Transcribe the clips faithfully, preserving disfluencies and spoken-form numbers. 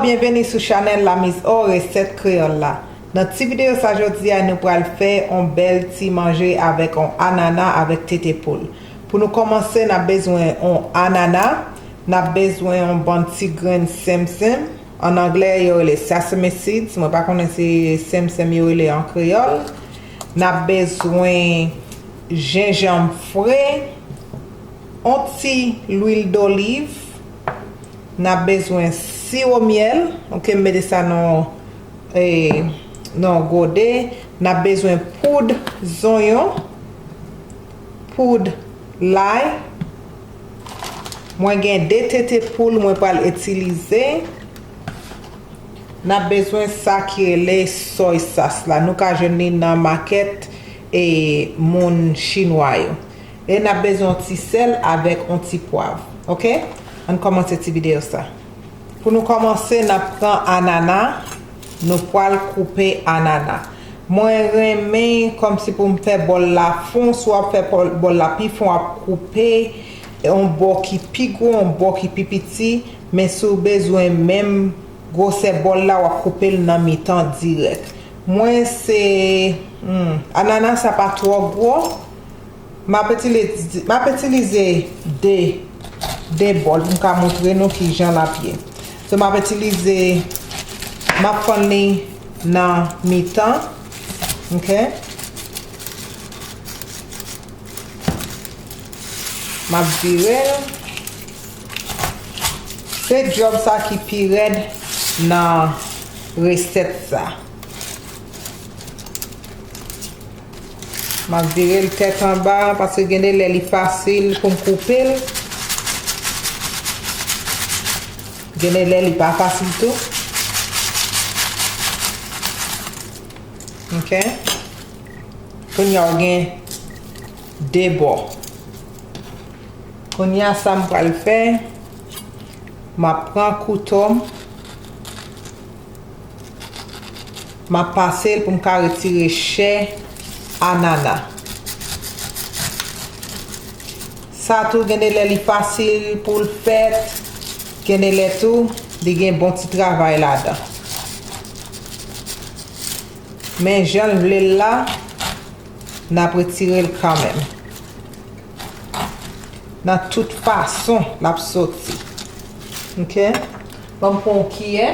Byenveni sou chanèl Lamiz O Resèt Kreyòl la. Nan ti videyo sa jodi a, nou pral fè on bèl ti manje avèk on anana avèk tete poul. Pou nou kòmanse, n ap bezwen on anana, n ap bezwen on bann ti grenn senmsenm. An anglè, yo rele sesame seeds. Mwen pa konnen si senmsenm yo rele an kreyòl. N ap bezwen jenjanm fre, on ti lwil doliv, n ap bezwen siwo myèl, oke, m mete sa nan, e, nan gode. N ap bezwen poud zonyon, poud lay. Mwen gen de tete poul mwen pral itilize. N ap bezwen sa ki rele soy sauce la. Nou ka jwenn li nan makèt e moun chinwa yo. E n ap bezwen yon ti sèl avèk yon ti pwav. Oke? Ann kòmanse ti videyo sa. Pou nou kòmanse, n ap pran anana. Nou pral koupe anana. Mwen renmen kòmsi pou m fè bòl la fon. Si w ap fè bòl, bòl la pi fon, w ap koupe yon bò ki pi gwo, yon bò ki pi piti. Men si w bezwen menm gwosè bòl la, w ap koupe l nan mitan dirèk. Mwen se, hmm, anana sa pa twò gwo. M ap itilize, m ap itilize de, de bòl pou m ka montre nou kijan l ap ye. So, m ap itilize, m ap fann li nan mitan. Oke? M ap vire l. Se djòb sa ki pi rèd nan resèt sa. M ap vire l tèt anba, paske gen de lè li fasil pou m koupe l. Gen de lè li pa fasil tou. Oke. Kounye a w gen de bò. Kounye a sa m pral fè, m ap pran kouto m, m ap pase l pou m ka retire chè anana. Sa tou gen de lè li fasil pou l fèt, gen de lè tou li gen bon ti travay ladan. Men jan l vle l la, n ap retire l kanmenm. Nan tout fason, l ap soti. Oke? Ban m pran yon kiyè.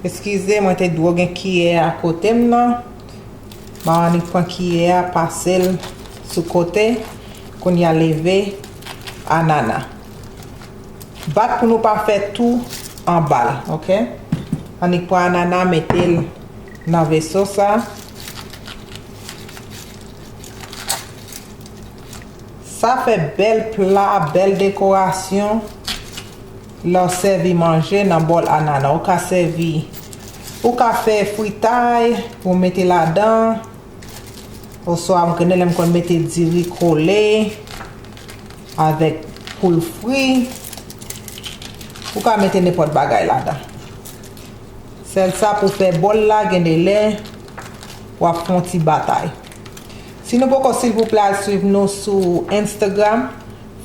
Eskize, mwen te dwe gen kiyè a kote m nan. M a annik pran kiyè a, pase l sou kote. Kounye a leve anana. Bat pou nou pa fè tou anba l, oke? Annik pran anana, mete l nan veso sa. Sa fè bèl pla, bèl dekorasyon. Lè w sèvi manje nan bòl anana, ou ka sèvi, ou ka fè fritay pou w mete ladan. Oswa m gen de lè m konn mete diri kole avèk poul fri. Ou ka mete nenpòt bagay ladan. Sèl sa pou fè bòl la, gen de lè w ap fè yon ti batay. Si nou poko, silvouplè, al swiv nou sou Instagram,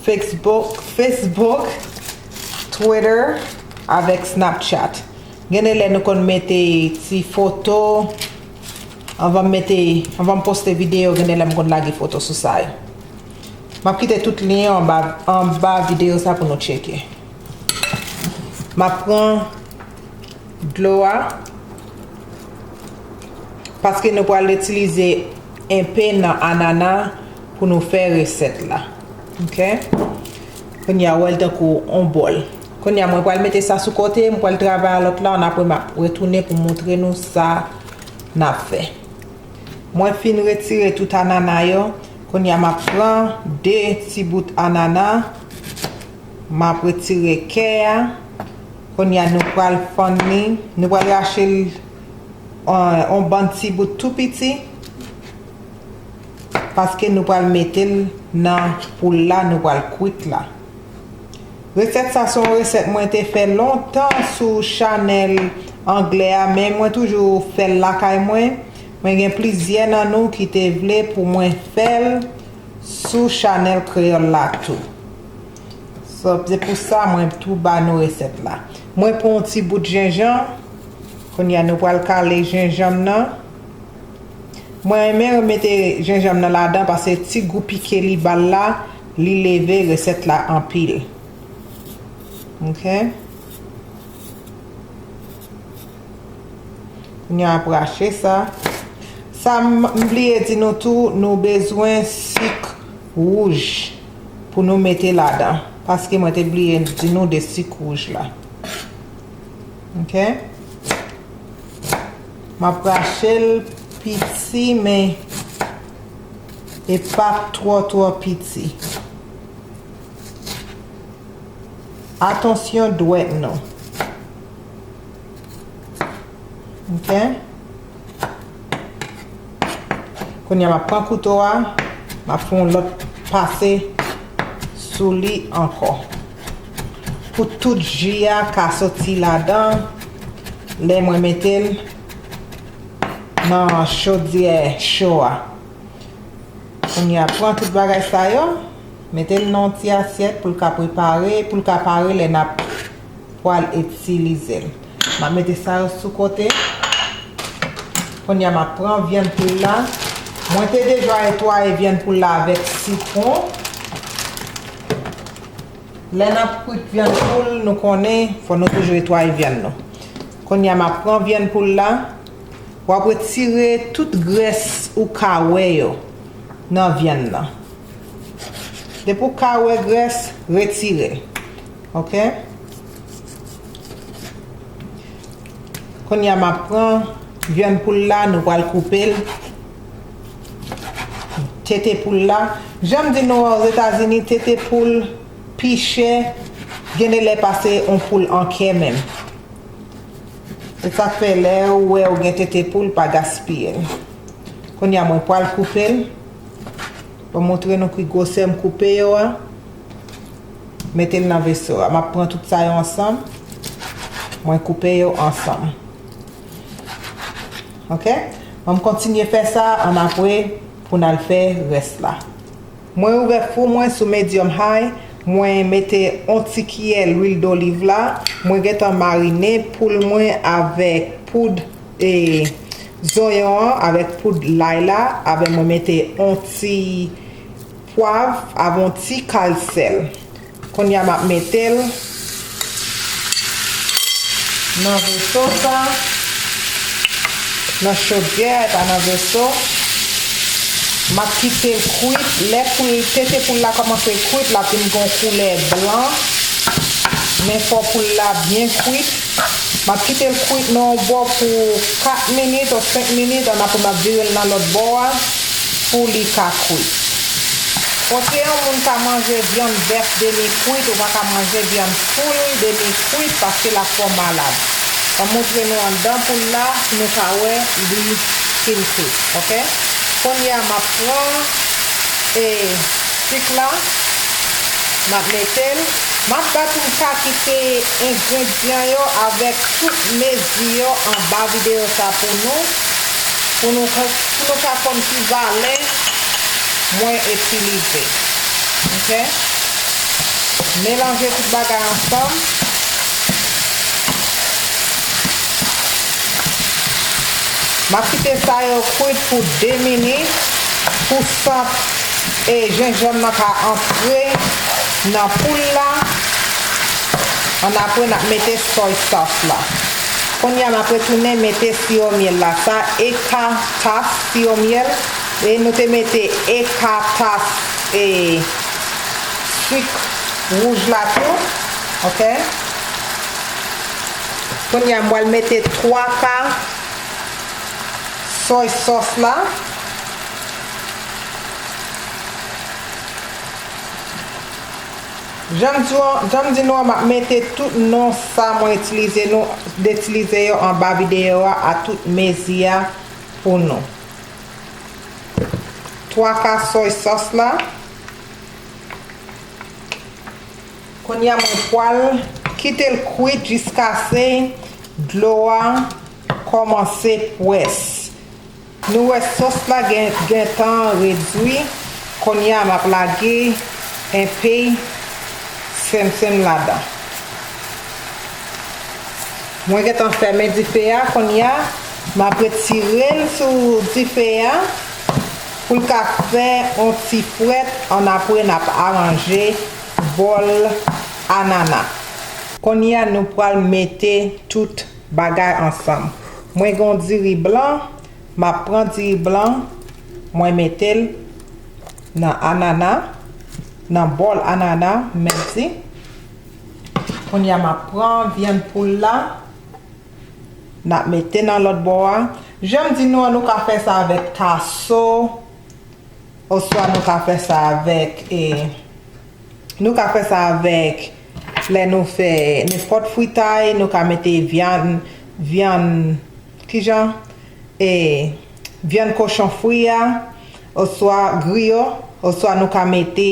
Facebook, Facebook, Twitter avèk Snapchat. Gen de lè nou konn mete ti foto. Anvan m mete, anvan m poste videyo, gen de lè m konn lage foto sou sa yo. M ap kite tout lyen yo anba, anba videyo sa pou nou tcheke. M ap pran dlo a, paske nou pral itilize enpe nan anana pou nou fè resèt la. Oke? Kounye a, ou wè l tankou on bòl. Kounye a, mwen pral mete sa sou kote, mwen pral travay a lòt la, annapre m ap retounen pou montre nou sa n ap fè. Mwen fin retire tout anana yo. Kounye a, m ap pran de ti bout anana. M ap retire kè a. Kounye a, nou pral fann li. Nou pral rache l, euh, on bann ti bout tou piti. Paske nou pral mete l nan poul la, nou pral kwit la. Resèt sa se yon resèt mwen te fè lontan sou chanèl anglè a, men mwen toujou fè l lakay mwen. Men gen plizyè nan nou ki te vle pou mwen fè l sou chanèl kreyòl la tou. So, se pou sa mwen tou ba nou resèt la. Mwen pran yon ti bout jenjanm. Kounye a nou pral kale jenjanm nan. Mwen renmen mete jenjanm nan ladan paske ti gou pike li ba l la, li leve resèt la anpil. Ok. Kounye a ap rache sa. Sa m, m bliye di nou tou, nou bezwen sik wouj pou nou mete ladan. Paske mwen te bliye di nou de sik wouj la. Ok. M ap rache l piti, men e pa twò, twò piti. Atansyon dwèt nou. Ok. Kounye a, m ap pran kouto a, m ap fè yon lòt pase sou li ankò. Pou tout ji a ka soti ladan, lè mwen mete l nan chodyè cho a. Kounye a, pran tout bagay sa yo, mete l nan yon ti asyèt pou l ka prepare, pou l ka pare lè n ap pral itilize l. M ap mete sa yo sou kote. Kounye a, m ap pran vyann poul la. Mwen te deja netwaye vyann poul la avèk sitwon. Lè n ap kwit vyann poul, nou konnen, fò nou toujou netwaye vyann nou. Kounye a, m ap pran vyann poul la. W ap retire tout grès ou ka wè yo nan vyann nan. Depi w ka wè grès, retire l. Ok? Kounye a, m ap pran vyann poul la, nou pral koupe l. Tete poul la. Jan m di nou, Ozetazini, tete poul pi chè, gen de lè pase yon poul an kè menm. Se sa k fè lè ou wè ou gen tete poul, pa gaspiye l. Kounye a, mwen pral koupe l. Mwen montre nou ki gwosè m koupe yo a. Mete l nan veso a. M ap pran tout sa yo ansanm. Mwen koupe yo ansanm. Ok? Mwen kontinye fè sa annapre pou n al fè rès la. Mwen ouvè fou mwen sou medium high. Mwen mete yon ti kiyè lwil doliv la. Mwen gentan marine poul mwen avèk poud e zonyon an, avèk poud lay la. Avè mwen mete yon ti pwav avè yon ti kal sèl. Kounye a, m ap mete l nan veso sa, nan chodyè, e pa nan veso. M ap kite l kwit. Lè poul, tete poul la kòmanse kwit, l ap vin gen yon koulè blan. Men fò poul la byen kwit. M ap kite l kwit nan yon bò pou kat minit ou senk minit, annapre m ap vire l nan lòt bò a pou li ka kwit. Fò se yon moun ka manje vyann bèf demi kwit, ou pa ka manje vyann poul demi kwit paske l ap fè w malad. Mwen montre nou anndan poul la pou nou ka wè li fin kwit, ok? Kounye a, m ap pran, e, sik la, m ap mete l. M ap bat pou m ka kite engredyan yo avèk tout mezi yo anba videyo sa pou nou, pou nou, pou nou ka konn ki valè mwen itilize. Ok? Melanje tout bagay ansanm. M ap kite sa yo kwit pou de minit pou sant e jenjanm nan ka antre nan poul la. Annapre, n ap mete soy sauce la. Kounye a, m ap retounen mete siwo myèl la. Sa e ka tas siwo myèl. E nou te mete e ka tas e sik wouj la tou. Ok? Kounye a, m pral mete twa ka soy sauce la. Jan m di w, jan m di nou an, m ap mete tout non sa mwen itilize, nou itilize yo anba videyo a, a tout mezi a pou nou. Twa ka soy sauce la. Kounye a, mwen pral kite l kwit jiskaske dlo a kòmanse pwès. Nou wè sòs la gen, gentan redui. Kounye a, m ap lage enpe Sensenm ladan. Mwen gentan fèmen dife a, kounye a m ap retire l sou dife a pou l ka fè yon ti frèt, annapre n ap aranje bòl anana. Kounye a nou pral mete tout bagay ansanm. Mwen gen yon diri blan, m ap pran diri blan, mwen mete l nan anana, nan bòl anana, m mèt di. Kounye a m ap pran vyann poul la, n ap mete nan lòt bò a. Jan m di nou an, nou ka fè sa avèk taso, oswa nou ka fè sa avèk, e, nou ka fè sa avèk, lè nou fè nenpòt fritay, nou ka mete vyann, vyann, kijan? E, vyann kochon fri a, oswa griyo, oswa nou ka mete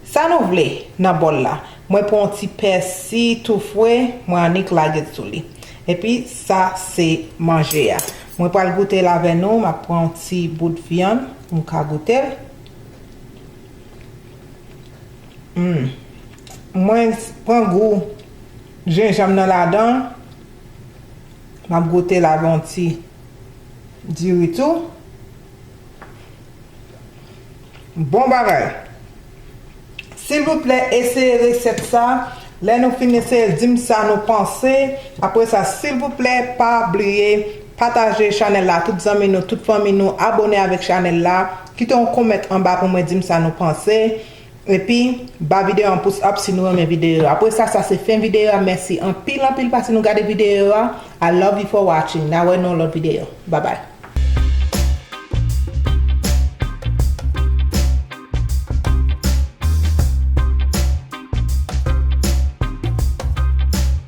sa nou vle nan bòl la. Mwen pran yon ti pèsi tou fre, mwen annik lage l sou li. Epi sa se manje a. Mwen pral goute l avè nou, m ap pran yon ti bout vyann, m ka goute l. Hmm. Mwen s- pran gou jenjanm nan ladan. M ap goute l avè yon ti diri tou. Bon bagay. Silvouplè, eseye resèt sa. Lè nou fin eseye l, di m sa nou panse. Apre sa, silvouplè, pa bliye pataje chanèl la tout zanmi nou, tout fanmi nou, abone avèk chanèl la. Kite yon kòmantè anba pou mwen, di m sa nou panse. Epi, ba videyo an pous up si nou renmen videyo a. Apre sa, sa se fen videyo a. Mèsi anpil, anpil paske nou gade videyo a. I love you for watching. N a wè nan yon lòt videyo. Bye bye.